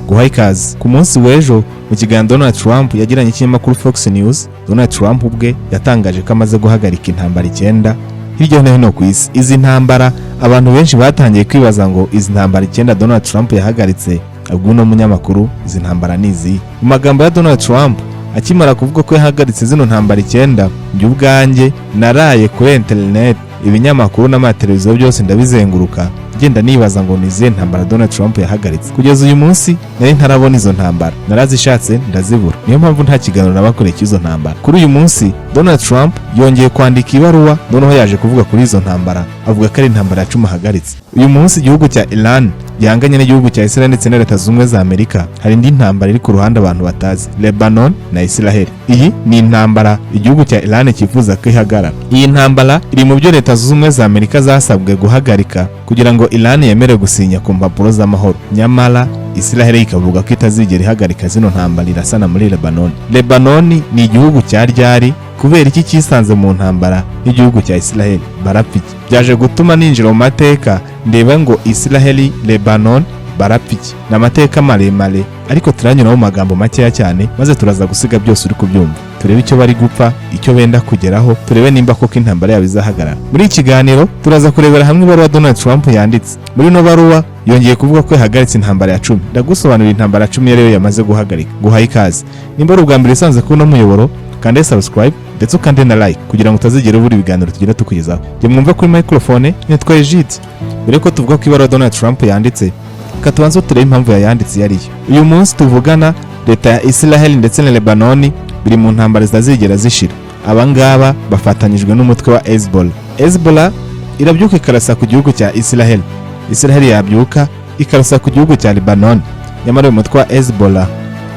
Guha ikaze. Ku munsi w'ejo, mu kiganiro Donald Trump yagiranye ikinyamakuru Fox News, Donald Trump ubwe yatangaje ko amaze guhagarika intambara icyenda hirya no hino ku isi. Izi ntambara, abantu benshi batangiye kwibaza ngo izi ntambara icyenda Donald Trump yahagaritse ubwo uno munyamakuru, izi ntambara ni izihe? Mu magambo ya Donald Trump akimara kuvuga ko yahagaritse zino ntambara icyenda, njye ubwanjye naraye kuri internet, ibinyamakuru n'amateleviziyo byose ndabizenguruka, ngenda nibaza ngo ni izihe ntambara Donald Trump yahagaritse. Kugeza uyu munsi nari ntarabona izo ntambara, narazishatse ndazibura. Niyo mpamvu nta kiganiro nabakoreye cy'izo ntambara. Kuri uyu munsi Donald Trump yongeye kwandika ibaruwa, noneho yaje kuvuga kuri izo ntambara, avuga ko ari intambara ya 10 ahagaritse. Uyu munsi igihugu cya Iran gihanganye n'igihugu cya Israel ndetse na Leta Zunze Ubumwe za Amerika. Hari indi ntambara iri ku ruhande abantu batazi, Lebanon na Israel. Iyi ni intambara igihugu cya Iran cyifuza ko ihagarara. Iyi ntambara iri mu byo Leta Zunze Ubumwe za Amerika zasabwe guhagarika kugira ngo Iran yemere gusinya ku mpapuro z'amahoro. Nyamara Israel ikavuga ko itazigera ihagarika zino ntambara irasana muri Lebanon. Lebanon ni igihugu cya ryari? Kubera iki cyisanze mu ntambara n'igihugu cya Israel? Barapfa iki? Byaje gutuma ninjira mu mateka, ndeba ngo Israel, Lebanon barapfa iki? Ni amateka maremare, ariko turanyura mu magambo makeya cyane, maze turaza gusiga byose uri kubyumva. Turebe icyo bari gupfa, icyo benda kugeraho, turebe nimba koko intambara yabo izahagarara. Muri iki kiganiro turaza kurebera hamwe ibaruwa Donald Trump yanditse. Muri ino baruwa yongeye kuvuga ko yahagaritse intambara ya 10. Ndagusobanurira intambara ya 10 ariyo yamaze guhagarika. Guhaye ikaze. Nimba ari ubwa mbere usanze kuri uno muyoboro, kande subscribe ndetse ukande na like kugira ngo utazigera ubura ibiganiro tugira tukugezaho. Jye mwumva kuri microphone nitwa Egide. Mbere ko tuvuga ko ibaruwa Donald Trump yanditse, reka tubanze turebe impamvu yayanditse iyo ariyo. Uyu munsi tuvugana, leta ya Israel ndetse na Lebanon biri mu ntambara zitazigera zishira. Aba ngaba bafatanyijwe n'umutwe wa Hezbollah. Hezbollah irabyuka ikarasa ku gihugu cya Israel, Israel yabyuka ikarasa ku gihugu cya Lebanon. Nyamara uyu mutwe wa Hezbollah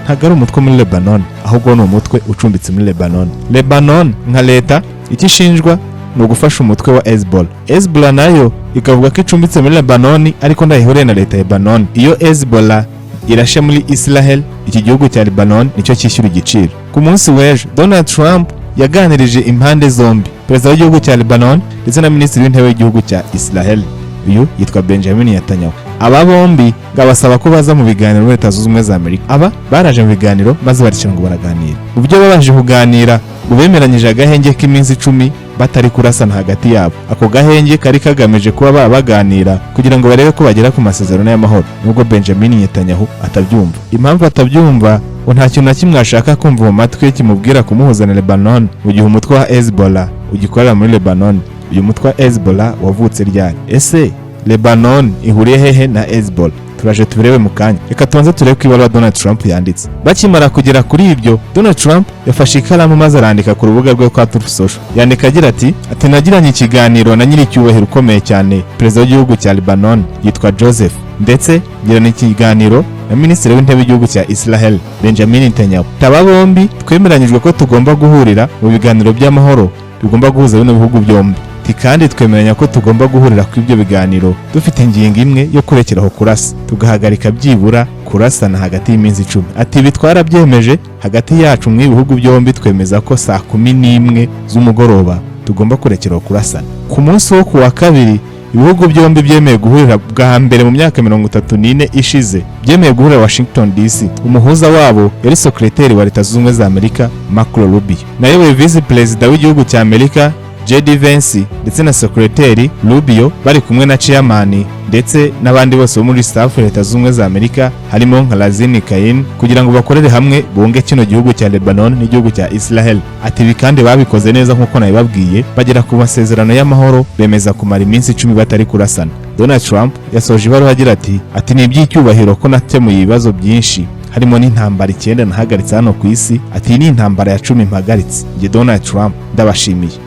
ntabwo ari umutwe muri Lebanon, ahubwo ni umutwe ucumbitse muri Lebanon. Lebanon nka leta icyo ishinjwa ni ugufasha umutwe wa Hezbollah. Hezbollah nayo ikavuga ko icumbitse muri Lebanon, ariko ntayihuriye na leta ya Lebanon. Iyo Hezbollah irashe muri Israel, iki gihugu cya Lebanon nicyo cyishyura igiciro. Ku munsi w'ejo Donald Trump yaganirije impande zombi, perezida w'igihugu cya Lebanon ndetse na minisitiri w'intebe w'igihugu cya Israel, uyu yitwa Benjamin Netanyahu. Aba bombi ngabasaba ko baza mu biganiro muri Leta Zunze Ubumwe za Amerika. Aba baraje mu biganiro, maze baricara ngo baraganira. Mu byo babanje kuganira, ngo bemeranyije agahenge k'iminsi 10 batari kurasana hagati yabo. Ako gahenge kari kagamije kuba baba baganira kugira ngo barebe ko bagera ku masezerano y'amahoro, nubwo Benjamin Netanyahu atabyumva. Impamvu atabyumva, ngo nta kintu na kimwe ashaka kumva mu matwi ye kimubwira kumuhuza na Lebanon mu gihe umutwe wa Hezbollah ugikorera muri Lebanon. Uyu mutwe wa Hezbollah wavutse ryari? Ese Lebanon ihuriye hehe na Hezbollah? Turaje tubirebe mu kanya. Reka tubanze turebe ko ibaruwa Donald Trump yanditse. Bakimara kugera kuri ibyo, Donald Trump yafashe ikaramu maze arandika ku rubuga rwe kwa Truth Social. Yandika agira ati: "Nagiranye ikiganiro na nyiricyubahiro ukomeye cyane, perezida w'igihugu cya Lebanon yitwa Joseph, ndetse ngirana ikiganiro na minisitiri w'intebe w'igihugu cya Israel Benjamin Netanyahu. Aba bombi twemeranyijwe ko tugomba guhurira mu biganiro by'amahoro bigomba guhuza bino bihugu byombi. Kandi twemeranya ko tugomba guhurira ku ibyo biganiro dufite ingingo imwe yo kurekeraho kurasa, tugahagarika byibura kurasana hagati y'iminsi 10." Ati: "Ibi twarabyemeje hagati yacu mu bihugu byombi, twemeza ko saa 11 z'umugoroba tugomba kurekeraho kurasana." Ku munsi wo ku wa kabiri, ibihugu byombi byemeye guhurira bwa mbere mu myaka 34 ishize, byemeye guhurira Washington DC. Umuhuza wabo yari sekreteri wa Leta Zunze Ubumwe za Amerika Marco Rubio, nayoboye visi perezida w'igihugu cya Amerika JD Vance ndetse na sekreteri Rubio, bari kumwe na chairman ndetse n'abandi bose bo muri staff ya Leta Zunze Ubumwe za Amerika, harimo nka Razini Kayin, kugira ngo bakorere hamwe bunge kino gihugu cya Lebanon n'igihugu cya Israel. Ati: "Ibi kandi babikoze neza nk'uko nabibabwiye, bagera ku masezerano y'amahoro, bemeza kumara iminsi 10 batari kurasana." Donald Trump yasoje ibaruwa agira ati: "Ni iby'icyubahiro ko nakemuye ibibazo byinshi, harimo n'intambara icyenda nahagaritse hano ku isi." Ati: "Iyi ni intambara ya 10 mpagaritse. Njye Donald Trump ndabashimiye."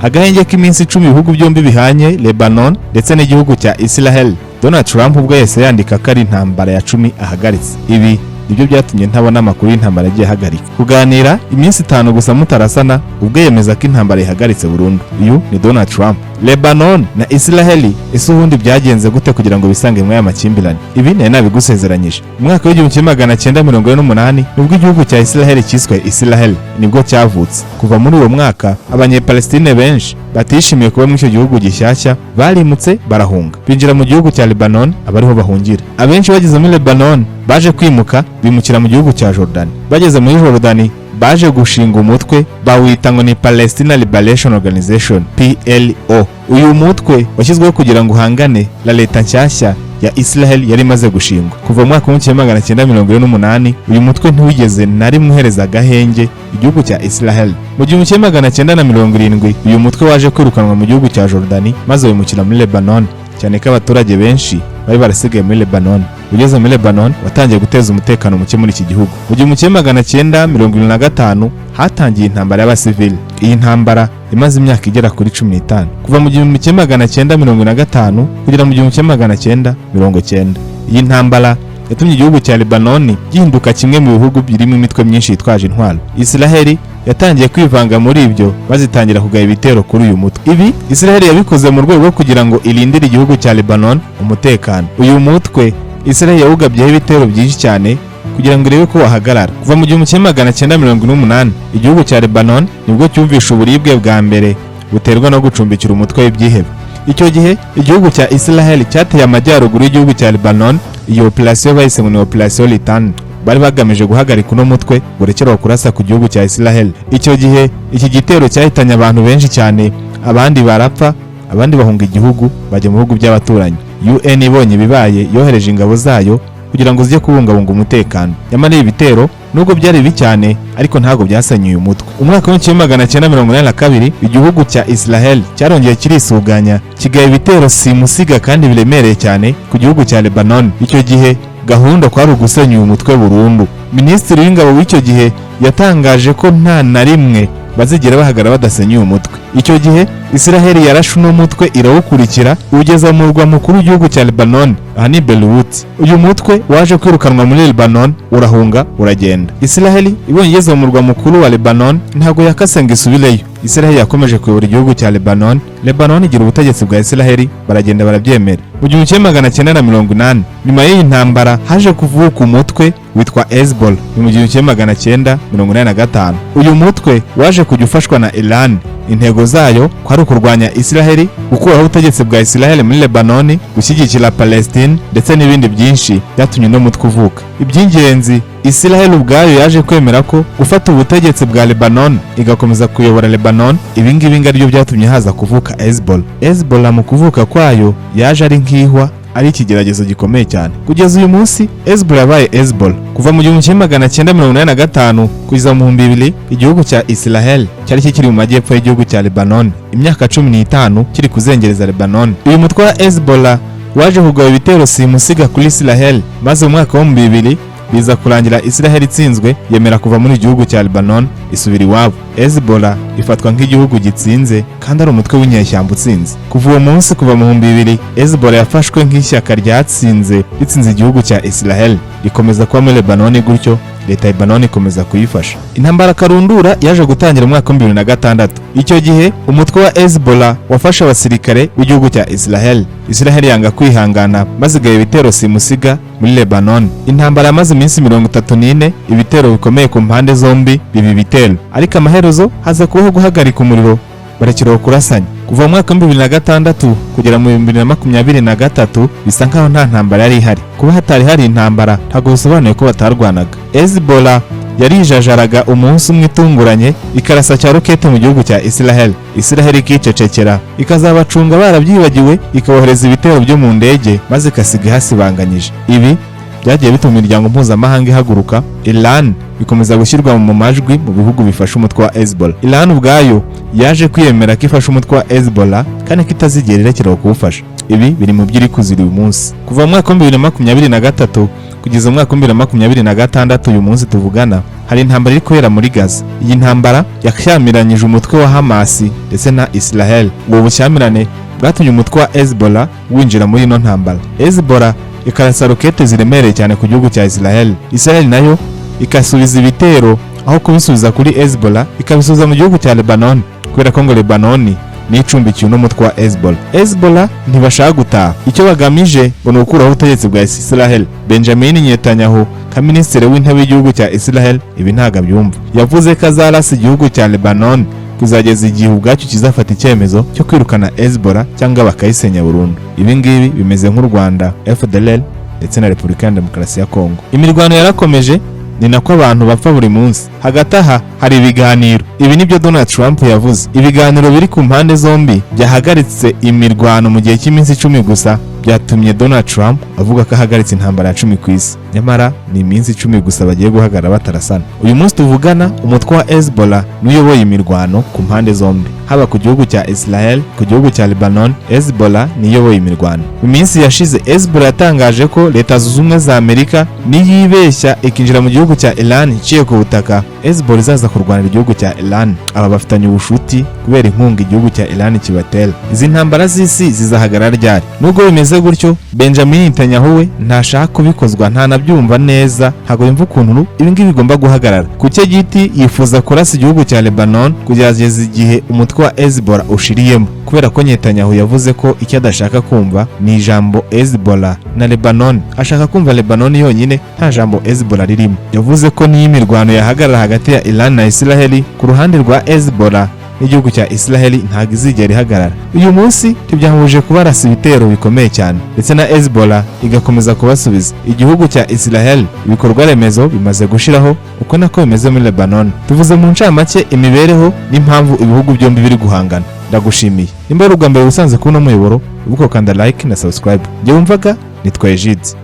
Agahenge k'iminsi 10 ibihugu byombi bihanye, Lebanon ndetse n'igihugu cya Israel, Donald Trump ubwo yahise yandika ko ari intambara ya 10 ahagaritse. Ibi nibyo byatumye ntabona amakuru y'intambara agiye ahagarika. Kuganira iminsi 5 gusa mutarasana, ubwo yemeza ko intambara ihagaritse burundu. Uyu ni Donald Trump. Lebanon na Israel, ese ubundi byagenze gute kugira ngo bisange muri aya makimbirane? Ibi nari nabigusezeranyije. Mu mwaka w'1948 nibwo igihugu cya Israel cyiswe Israel, nibwo cyavutse. Kuva muri uwo mwaka, Abanyepalestine benshi Batishimiye kuba muri icyo gihugu gishyashya, barimutse barahunga, binjira mu gihugu cya Lebanon, abariho bahungira. Abenshi bageze muri Lebanon baje kwimuka, bimukira mu gihugu cya Jordan. Bageze muri Jordan baje gushinga umutwe, bawita ngo ni Palestina Liberation Organization, PLO. Uyu mutwe washyizweho kugira ngo uhangane na leta nshyashya ya Israel yari imaze gushingwa. Kuva mu mwaka w'1948 uyu mutwe ntiwigeze na rimwe uhereza agahenge igihugu cya Israel. Mu 1970 uyu mutwe waje kwirukanwa mu gihugu cya Jordani, maze wimukira muri Lebanon, cyane ko abaturage benshi bari barasigaye muri Lebanon. Ugeze muri Lebanon watangiye guteza umutekano muke muri iki gihugu. Mu 1975 hatangiye intambara y'abasivili. Iyi ntambara imaze imyaka igera kuri 15, kuva mu 1975 kugera mu 1990. Iyi ntambara yatumye igihugu cya Lebanon gihinduka kimwe mu bihugu birimo imitwe myinshi yitwaje intwaro. Israel yatangiye kwivanga muri ibyo, maze itangira kugaba ibitero kuri uyu mutwe. Ibi Israel yabikoze mu rwego rwo kugira ngo irindire igihugu cya Lebanon umutekano. Uyu mutwe Israel yawugabyeho ibitero byinshi cyane kugira ngo irebe ko wahagarara. Kuva mu 1948 igihugu cya Lebanon nibwo cyumvishe uburibwe bwa mbere buterwa no gucumbikira umutwe w'ibyihebe. Icyo gihe igihugu cya Israel cyateye amajyaruguru y'igihugu cya Lebanon. Iyo operasiyo bahise ngo ni Operasiyo Litani. Bari bagamije guhagarika uno mutwe ngo urekere kurasa ku gihugu cya Israel. Icyo gihe iki gitero cyahitanye abantu benshi cyane, abandi barapfa, abandi bahunga igihugu bajya mu bihugu by'abaturanyi. UN ibonye ibibaye yohereje ingabo zayo kugira ngo zijye kubungabunga umutekano. Nyamara ibi bitero nubwo byari bibi cyane, ariko ntabwo byasenyuye umutwe. Umwaka w'1982 igihugu cya Israel cyarongeye kirisuganya, kigaba ibitero simusiga kandi biremereye cyane ku gihugu cya Lebanon. Icyo gihe gahunda kwari ugusenya uyu mutwe burundu. Minisitiri w'ingabo w'icyo gihe yatangaje ko nta na rimwe bazigera bahagarara badasenyuye umutwe. Icyo gihe Israel yarashe uno mutwe, irawukurikira ugeza mu murwa mukuru w'igihugu cya Lebanon, aha ni Beirut. Uyu mutwe waje kwirukanwa muri Lebanon, urahunga uragenda. Israel ibonye igeze mu murwa mukuru wa Lebanon ntabwo yakase ngo isubireyo. Israel yakomeje kuyobora igihugu cya Lebanon. Lebanon igira ubutegetsi bwa Israel, baragenda barabyemera. Mu 1980, nyuma y'iyi ntambara, haje kuvuka umutwe witwa Hezbollah. Ni mu 1985. Uyu mutwe waje kujya ufashwa na Iran. Intego zayo kwari ukurwanya Israel, gukuraho ubutegetsi bwa Israel muri Lebanon, gushyigikira Palestine ndetse n'ibindi byinshi byatumye uno mutwe uvuka. Iby'ingenzi, Israel ubwayo yaje kwemera ko gufata ubutegetsi bwa Lebanon igakomeza kuyobora Lebanon. Ibi ngibi ngo aribyo byatumye haza kuvuka Hezbollah. Hezbollah mu kuvuka kwayo yaje ari nk'ihwa, ari ikigeragezo gikomeye cyane. Kugeza uyu munsi Hezbollah yabaye Hezbollah. Kuva mu 1985 kugeza mu 2000 igihugu cya Israel cyari kikiri mu majyepfo y'igihugu cya Lebanon, imyaka 15 kiri kuzengereza Lebanon. Uyu mutwe wa Hezbollah waje kugaba ibitero simusiga kuri Israel, maze mu mwaka wa 2000 biza kurangira Israel itsinzwe, yemera kuva muri igihugu cya Lebanon isubira iwabo. Hezbollah ifatwa nk'igihugu gitsinze kandi ari umutwe w'inyeshyamba utsinze. Kuva uwo munsi, kuva mu 2000, Hezbollah yafashwe nk'ishyaka ryatsinze, ritsinze igihugu cya Israel, rikomeza kuba muri Lebanon gutyo, leta ya Lebanon ikomeza kuyifasha. Intambara karundura yaje gutangira mu mwaka wa 2006. Icyo gihe umutwe wa Hezbollah wafashe abasirikare b'igihugu cya Israel. Israel yanga kwihangana maze igaba ibitero simusiga muri Lebanon. Intambara yamaze iminsi 34, ibitero bikomeye ku mpande zombi biba ibitero, ariko amaherezo haza kubaho guhagarika umuriro, barekeraho kurasanya. Kuva mu mwaka wa 2006 kugera mu 2023 bisa nkaho nta ntambara yari ihari. Kuba hatari hari intambara ntabwo bisobanuye ko batarwanaga. Hezbollah yarijajaraga, umunsi umwe itunguranye ikarasa cya rokete mu gihugu cya Israel, Israel ikicecekera, ikazabacunga barabyibagiwe, ikabohereza ibitero byo mu ndege maze ikasiga ihasibanganyije. Ibi byagiye bituma imiryango mpuzamahanga ihaguruka. Iran ikomeza gushyirwa mu majwi mu bihugu bifasha umutwe wa Hezbollah. Iran ubwayo yaje kwiyemera ko ifasha umutwe wa Hezbollah kandi ko itazigera irekera kuwufasha. Ibi biri mu byo iri kuzira uyu munsi. Kuva mu mwaka wa 2023 kugeza mu mwaka wa 2026, uyu munsi tuvugana, hari intambara iri kubera muri Gaza. Iyi ntambara yashyamiranyije umutwe wa Hamas ndetse na Israel. Ubu bushyamirane bwatumye umutwe wa Hezbollah winjira muri ino ntambara. Hezbollah ikarasa rokete ziremereye cyane ku gihugu cya Israel. Israel nayo ikasubiza ibitero, aho kubisubiza kuri Hezbollah ikabisubiza mu gihugu cya Lebanon, kubera ko ngo Lebanon niyo icumbikiwe n'umutwe wa Hezbollah. Hezbollah ntibashaka gutaha, icyo bagamije ngo ni ugukuraho ubutegetsi bwa Israel. Benjamin Netanyahu nka minisitiri w'intebe w'igihugu cya Israel ibi ntabwo abyumva. Yavuze ko azarasa igihugu cya Lebanon Kuzageza igihe ubwacyo kizafata icyemezo cyo kwirukana Hezbollah cyangwa bakayisenya burundu. Ibi ngibi bimeze nk'u Rwanda, FDLR ndetse na Repubulika ya Demokarasi ya Kongo. Imirwano yarakomeje, ni nako abantu bapfa buri munsi. Hagati aha hari ibiganiro. Ibi nibyo Donald Trump yavuze. Ibiganiro biri ku mpande zombi byahagaritse imirwano mu gihe cy'iminsi 10 gusa, byatumye Donald Trump avuga ko ahagaritse intambara ya 10 ku isi. Nyamara ni iminsi 10 gusa bagiye guhagarara batarasana. Uyu munsi tuvugana, umutwe wa Hezbollah n'uyoboye imirwano ku mpande zombi, haba ku gihugu cya Israel, ku gihugu cya Lebanon. Hezbollah niyoboye imirwano. Mu minsi yashize, Hezbollah yatangaje ko Leta Zunze Ubumwe za Amerika niyibeshya ikinjira mu gihugu cya Iran iciye ku butaka, Hezbollah izaza kurwanira igihugu cya Iran. Aba bafitanye ubushuti kubera inkunga igihugu cya Iran kibatera. Izi ntambara z'isi zizahagarara ryari? Nubwo bimeze gutyo, Benjamin Netanyahu we ntashaka kubikozwa, ntanabyumva neza, ntabwo yumva ukuntu ibi ngibi bigomba guhagarara. Ku cye giti, yifuza kurasa igihugu cya Lebanon kugeza igihe umutwe wa Hezbollah ushiriyemo, kubera ko Netanyahu yavuze ko icyo adashaka kumva ni ijambo Hezbollah na Lebanon. Ashaka kumva Lebanon yonyine, nta jambo Hezbollah ririmo. Yavuze ko niyo imirwano yahagarara hagati ya Iran na Israel, ku ruhande rwa Hezbollah n'igihugu cya Israel ntabwo izigera ihagarara. Uyu munsi ntibyahuje kubarasa ibitero bikomeye cyane, ndetse na Hezbollah igakomeza kubasubiza. Igihugu cya Israel ibikorwa remezo bimaze gushiraho, uko nako bimeze muri Lebanon. Tuvuze mu ncamake imibereho n'impamvu ibihugu byombi biri guhangana. Ndagushimiye. Nimba ari ubwa mbere usanze kuri uno muyoboro, ubuko kanda like na subscribe. Njye wumvaga nitwa Egide.